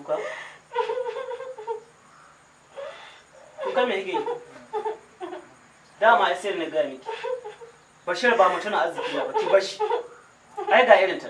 Kuka? Kuka me kike yi? Dama ai sai na gaya miki. Bashir ba mutum arziki ba, ki bashi. Ai ga irin ta.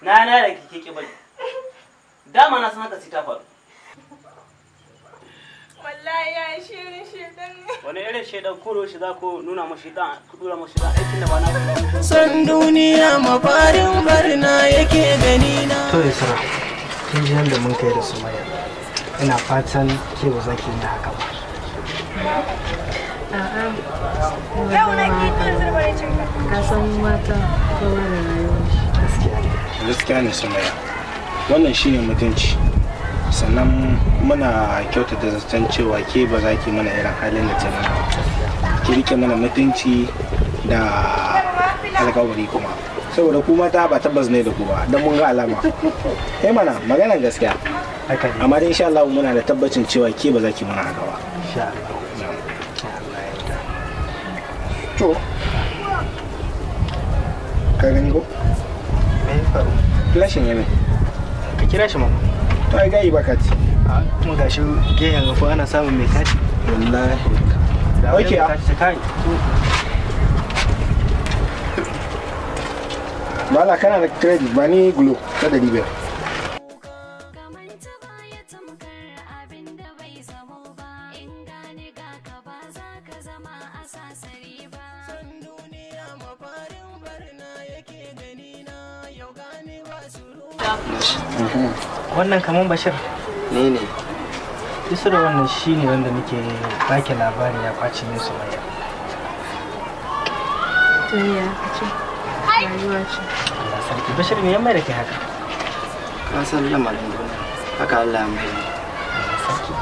Na na da kike ki bari. Dama na san haka sai ta faru. Wallahi ya shirin shedan ne. Wani irin shedan koro shi za ku nuna mashi dan ku dura mashi dan aikin da ba na ku. San duniya mafarin barna yake gani na. To Yusra, kin ji yadda mun kai da Sumayya. Ina fatan ke ba za ki yi da haka ba. A'a. Yau na ki tun zurbar cinka. Ka san mata kowa da rayuwar shi. Gaskiya ne. Gaskiya ne Sumayya. Wannan shine mutunci. Sannan muna kyautata zaton cewa ke ba za ki mana irin halin da ta mana. Ki rike mana mutunci da alkawari kuma. Saboda ku mata ba tabbas ne da ku ba, don mun ga alama. Eh mana maganar gaskiya. Haka ne. Amma dai insha Allah muna da tabbacin cewa ke ba za ki mana haka ba. Insha Allah. Allah ya yarda. To. Ka gani ko? Me ya faru? Flashin ya mai. Ka kira shi mana. To ai gayi ba kati. A kuma gashi gehen ko ana samun mai kati. Wallahi. Da wani Okay, mai ah. kati kai. Bala kana da credit ba ni glo ta 500. Kamanta baya tamkar abin da bai zamo ba, in gane ga ka ba za ka zama a sasari ba. San duniya mafarin barna yake gani na yau gane ba sururi. Wannan kaman Bashir. Ni ne. Yusra wannan shine wanda nake baki labari ya kwace min Sumayya. To ya ka ce? Rayuwa ce. Allah sarki. Bashir me ya mai da kai haka? Ka san lamarin duniya. Haka Allah ya mai. Allah sarki.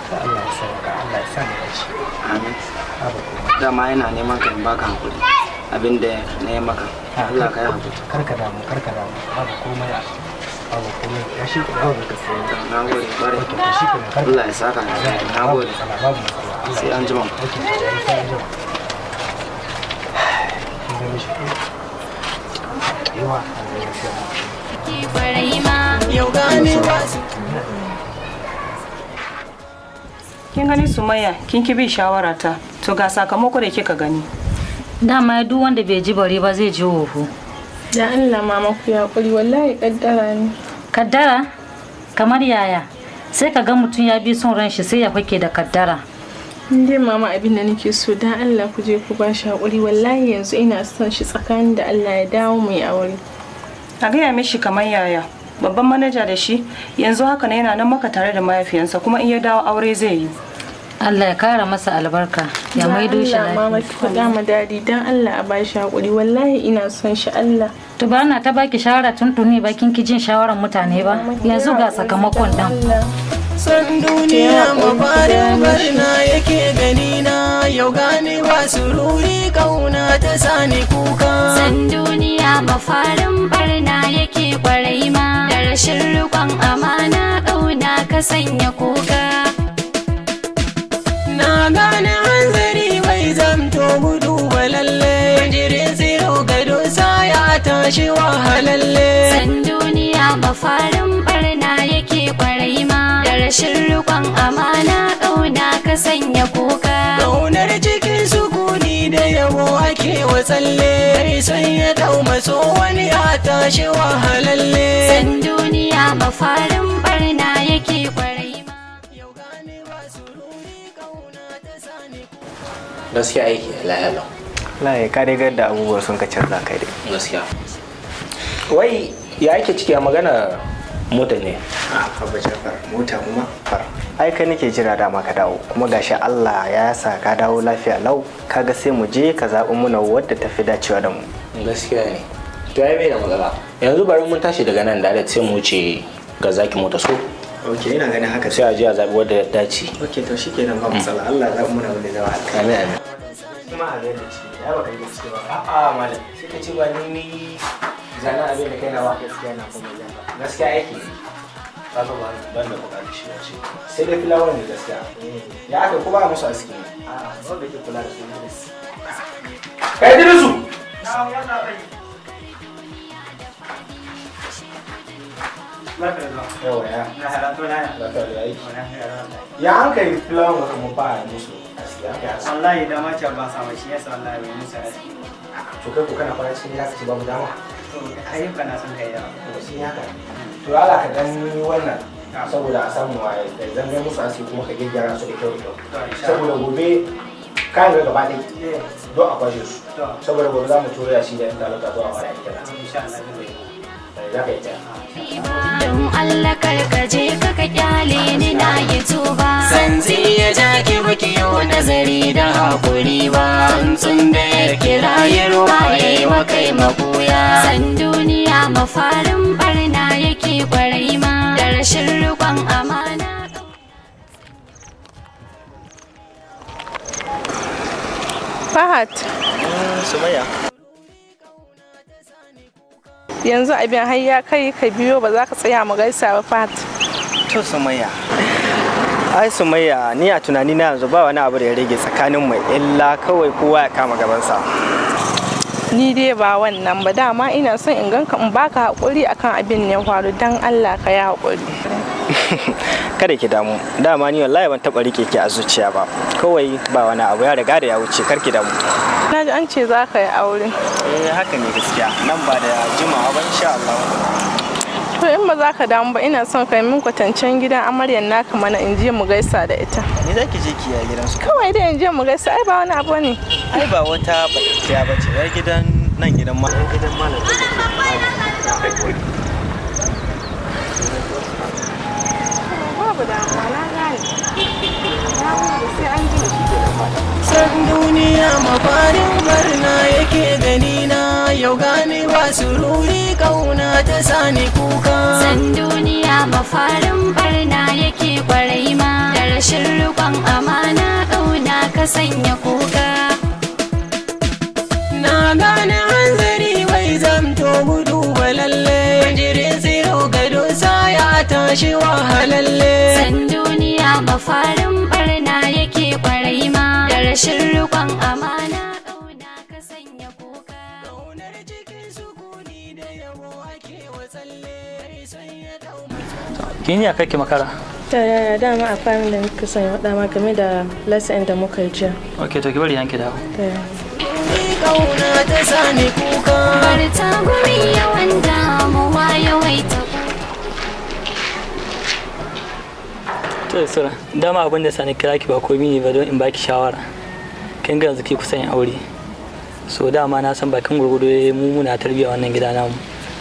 Sai Allah ya sauka, Allah ya sa mu dace. Amin. Babu komai. Dama yana neman ka in baka hakuri. Abin da na yi maka. Allah ka yi hakuri. Kar ka damu, kar ka damu. Babu komai. Babu komai. Ya shi babu ka sai. Na gode kwarai. Okay, to shi kenan. Kar Allah ya saka. Na babu gode. matsala, babu matsala. Allah Sai an jima. Okay, sai an jima. Kin gani shi ko? Yawa, Allah ya sa. Ki kwarai ma. Yau gane ba su. Kin gani Sumayya, kin ki bi shawara ta. To ga sakamako da kika gani. Dama duk wanda bai ji bare ba zai ji hoho. Da Allah mama ku ya hakuri wallahi kaddara ne. Kaddara? Kamar yaya? Sai ka ga mutum ya bi son ran shi sai ya fake da kaddara. In dai mama abin da nake so dan Allah ku je ku ba shi hakuri wallahi yanzu ina son shi tsakanin da Allah ya dawo mu yi aure. A gaya mishi kamar yaya. Babban manaja da shi yanzu haka ne yana nan maka tare da mahaifiyansa kuma in ya dawo aure zai yi. Allah ya kara masa albarka ya Dan maido shi Allah mama lafiya. ki faɗa ma dadi dan Allah a ba shi hakuri wallahi ina son shi Allah. To ba na ta baki shawara tuntuni ba kin ki jin shawaran mutane ba. Yanzu ga sakamakon dan. Allah. San duniya mafarin barna yake gani na yau gane ba sururi kauna ta sani kuka. San duniya mafarin barna yake kwarai ma, da rashin riƙon amana ƙauna ka sanya kuka. Na gane hanzari bai zamto gudu ba lalle. Jirin tsiro gado sa ya tashi wahalalle. San duniya mafarin barna yake kwarai ma, da rashin riƙon amana ƙauna ka sanya kuka. Kaunar cikin sukuni da yabo ake wa tsalle. Mai son ya dau maso wani ya tashi wahalalle. San duniya mafarin barna yake kwarai ma. Yau gane ba sururi kauna ta sani Gaskiya aiki lahiya lau. Allah ya kare ga da abubuwa sun ka canza kai dai. Gaskiya. Wai ya ake ciki a magana mota ne? Abba Jafar, mota kuma? Ai kai nake jira dama ka dawo, kuma gashi Allah ya sa ka dawo lafiya lau, kaga sai mu je ka zaɓi muna wadda ta fi dacewa da mu. Gaskiya ne. To ai bai da matsala. Yanzu bari mun tashi daga nan da sai mu wuce ga zaki mota so. Ok, ina ganin haka Sai a je a zaɓi wadda ya dace. Ok, to shikenan ba matsala. Allah ya zaɓi muna wanda zama alkhairi. Amin amin. Kuma a ga da shi, ya baka yi gaskiya ba. A'a malam, sai ka ce ba ni ni zanen abin da kai na ba. Gaskiya na kuma Jafar. Gaskiya aiki. Kaga ba ban da bukatar shi ce. Sai dai filawa ne gaskiya. Ya aka ko ba musu aski ne. A'a, wanda ke kula da su Idris. Kai Idrisu! Yawa ya. Ya an kai fulawan ka mu ba musu aski an kai aski. Wallahi dama ce ban samu shi yasa wallahi bai musu aski. To kai ko kana fara cikin gida kace babu dama. To ayyuka na sun kai yawa. To shi haka. To Allah ka dan yi wannan saboda a samu a zangar musu aski kuma ka gyaggyara su da kyau da kyau. Saboda gobe kayan ga gaba ɗaya don a kwashe su. Saboda gobe za mu tura shi da yan talaka zuwa fara aiki kenan. Insha Allah zai yi. Za ka yi ta. Don Allah karkaje ka ka kyale ni na yi tuba. Sanzi ya ja ki baki yau nazari da hakuri ba. Tsuntsun da ya kira ya ruwa ya yi wa kai mabuya. San duniya mafarin barna yake kwarai ma da rashin riƙon amana. Fahad. Sumayya. Yanzu abin har ya kai ka biyo ba za ka tsaya mu gaisa ba Fahad. To Sumayya. Ai Sumayya ni a tunani na yanzu ba wani abu da ya rage tsakanin mu illa kawai kowa ya kama gabansa. Ni dai ba wannan ba, dama ina son in ganka in baka hakuri akan abin ne ya faru, dan Allah ka yi hakuri. Kada ki damu, dama ni wallahi ban taba rike ki a zuciya ba. Kawai ba wani abu ya riga da ya wuce, kar ki damu. Na ji an ce za ka yi aure. Eh haka ne gaskiya, nan ba da jimawa ba insha Allah. To in ba za ka damu ba ina son ka yi min kwatancen gidan amaryar naka mana in je mu gaisa da ita. Ni za ki je ki yi gidansu? Kawai dai in je mu gaisa, ai ba wani abu ne. Ai ba wata batacciya ba ce, yar gidan nan gidan ma. Yar gidan malam. Babu damuwa, na gane. Na gode, sai an ji shi ke da faɗa. San duniya mafarin barna yake gani na yau gane ba sururi kauna ta sani kuka. San duniya mafarin barna yake kwarai ma da rashin riƙon amana ƙauna ka sanya kuka. Na gane hanzari bai zamto gudu ba lalle, jirin tsiro gado ya tashi wahalalle. San duniya mafarin barna yake kwarai ma da rashin riƙon amana ƙauna ka sanya kuka. Kaunar cikin sukuni da yabo ake wa tsalle, sai ya dau. Kin yi kake makara? Ta yaya dama a famin da muka son ya faɗa ma game da lesson da muka yi jiya. Ok, to ki bari yanki dawo. Ta yaya. Kauna ta sani kuka. Bar ta guri yawan damuwa yawaita. To Sura, dama abin da sani kira ki ba komai ne ba don in baki shawara. Kin ga yanzu ki kusan yin aure. So dama na san bakin gurgudu mu muna tarbiyya wannan gida namu.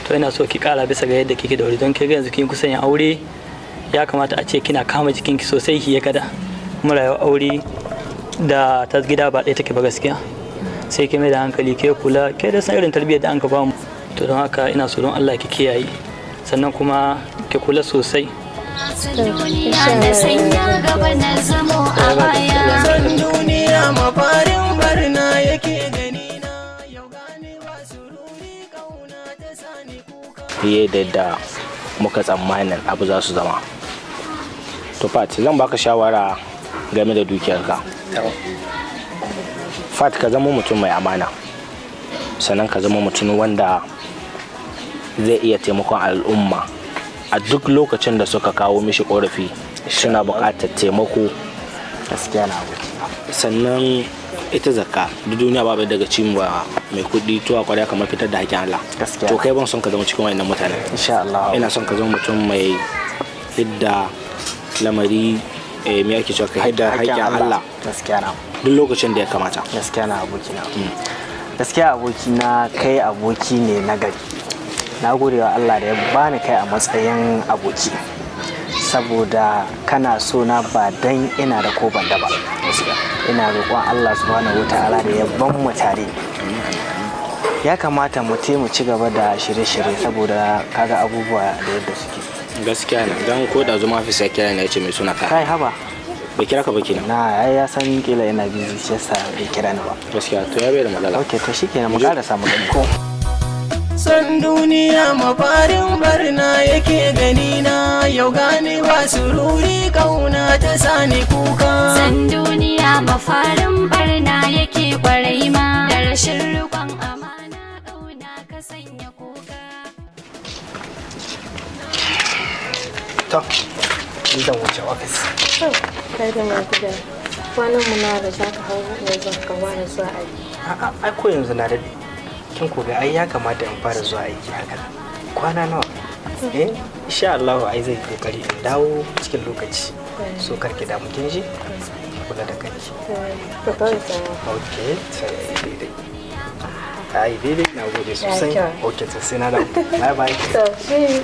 To ina so ki kara bisa ga yadda kike da aure don kin ga yanzu kin kusan yin aure ya kamata a ce kina kama jikinki sosai ki ya kada. Kuma rayuwar aure da ta gida ba ɗaya take ba gaskiya. Sai ki mai da hankali ke kula ke da san irin tarbiyyar da an ka bamu. To don haka ina so don Allah ki kiyaye. Sannan kuma ki kula sosai. San duniya na sanya gaba na zamo a baya. San duniya mafarin barna yake gani na yau gane ba sururi kauna ta sani kuka. Fiye da yadda muka tsammanin abu za su zama. To Fat, zan baka shawara game da dukiyarka. Fat, ka zama mutum mai amana. Sannan ka zama mutum wanda zai iya taimakon al'umma a duk lokacin da suka kawo mishi korafi suna buƙatar taimako. Gaskiya na aboki. Sannan ita zakka duk duniya babu daga cin ba mai kuɗi tuwa kwarya kamar fitar da hakkin Allah. Gaskiya. To kai ban son ka zama cikin wayannan mutanen. Insha Allah. Ina son ka zama mutum mai hidda lamari me ake cewa ka hidda hakkin Allah. Gaskiya na. Duk lokacin da ya kamata. Gaskiya na abokina. Gaskiya abokina kai aboki ne na gari. Na gode wa Allah da ya bani kai a matsayin aboki. Saboda kana so na ba dan ina da ko ban da ba. Ina roƙon Allah subhanahu wataala da ya ban mu tare. Ya kamata mu mu ci gaba da shirye-shirye saboda kaga abubuwa da yadda suke. Gaskiya ne, don ko da zuma fi sai kira ne ya ce mai suna ka. Kai haba. Bai kira ka ba kenan. Na ai ya san kila ina busy shi yasa bai kira ni ba. Gaskiya to ya bai da matsala. Okay to shikenan mu ƙara samu gani ko. San duniya mafarin barna yake gani na yau gane ba sururi kauna ta sani kuka. San duniya mafarin barna yake kwarai ma da rashin riƙon amana ƙauna ka sanya kuka. To, ni zan wuce ofis. To, kai da mai gida. Kwanan mu na da zaka hau yanzu ka fara zuwa aiki. A'a, ai ko yanzu na daɗe. Kin ko ga ai ya kamata in fara zuwa aiki haka. Kwana nawa? Eh, insha Allah ai zai kokari in dawo cikin lokaci. So kar ki damu kin ji? Ki kula da kanki. To, kawai sai. Okay, sai daidai. Ai daidai na gode sosai. Okay, to sai na dawo. Bye bye. To, shi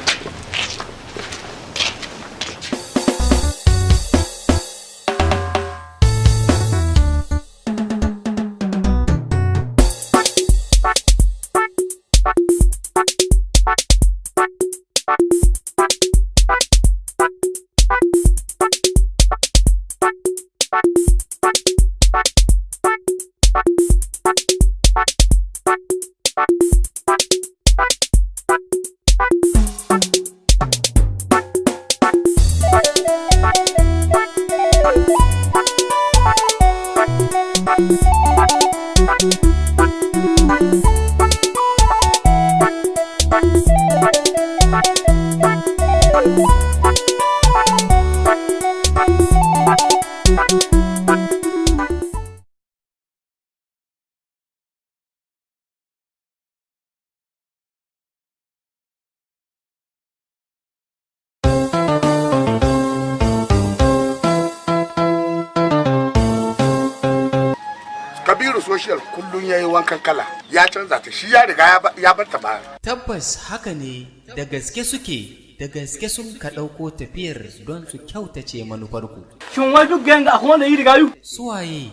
Kabiru Social kullum ya yi wankan kala ya canza ta shi ya riga ya bar ta baya. Tabbas haka ne da gaske suke da gaske sun ka ɗauko tafiyar don su kyautace manufarku. Shin wai duk ganga akwai wanda yi riga yu? Suwaye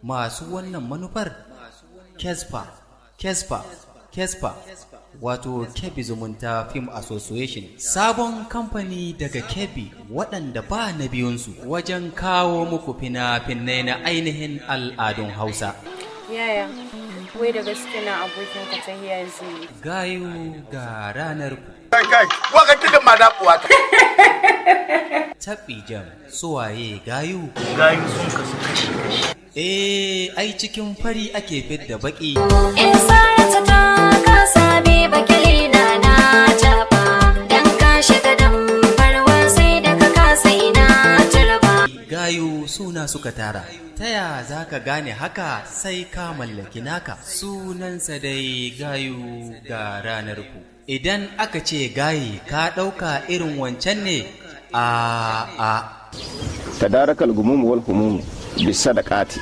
masu wannan manufar? Kespa, Kespa, Kespa, wato Kebbi Zumunta Film Association, sabon kamfani daga Kebbi waɗanda ba na biyunsu wajen kawo muku fina-finai na ainihin al'adun Hausa. Yaya, wai da gaske na abokin ka ta hiya zai yi. Gayu ga ranar ku. Kai kai, waka kidan ma da ta. Taɓi jam, suwaye gayu? Gayu sun kasu kashi-kashi. Eh, ai cikin fari ake fidda baƙi. In sarata ta kasa bi bakili na na jaba dan ka shiga dan barwa sai da ka kasa ina turba. Gayu suna suka tara. Taya za ka gane haka sai ka mallaki naka. Sunansa dai gayu ga ranar ku. Idan aka ce gayi ka ɗauka irin wancan ne a a. Tadarakal gumumu wal humumu bisadaqati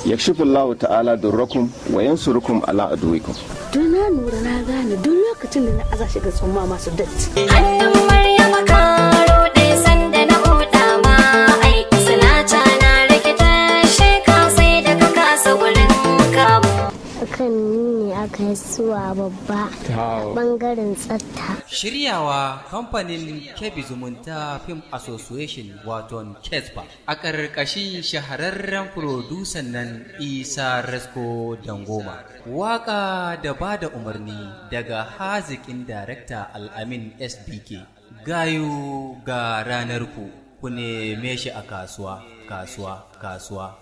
yakshifu Allah ta'ala durrakum wa yansurukum ala aduwikum. Don na lura na gane duk lokacin da na aza shi ga tsumma masu datti. Hannun Maryama karo ɗaya sanda na buɗa ma aiki sanaca na rikita sheka sai da ka kasa wurin kamu. Akan ni ne aka yi suwa babba bangaren tsatta. Shiryawa kamfanin Kebbi Zumunta Film Association waton Kesba a ƙarƙashin shahararren furodusan nan Isa Rasko Dangoma. Waƙa da ba da umarni daga haziƙin darakta Al'amin SBK. Gayu ga ranar ku, ku neme shi a kasuwa, kasuwa, kasuwa.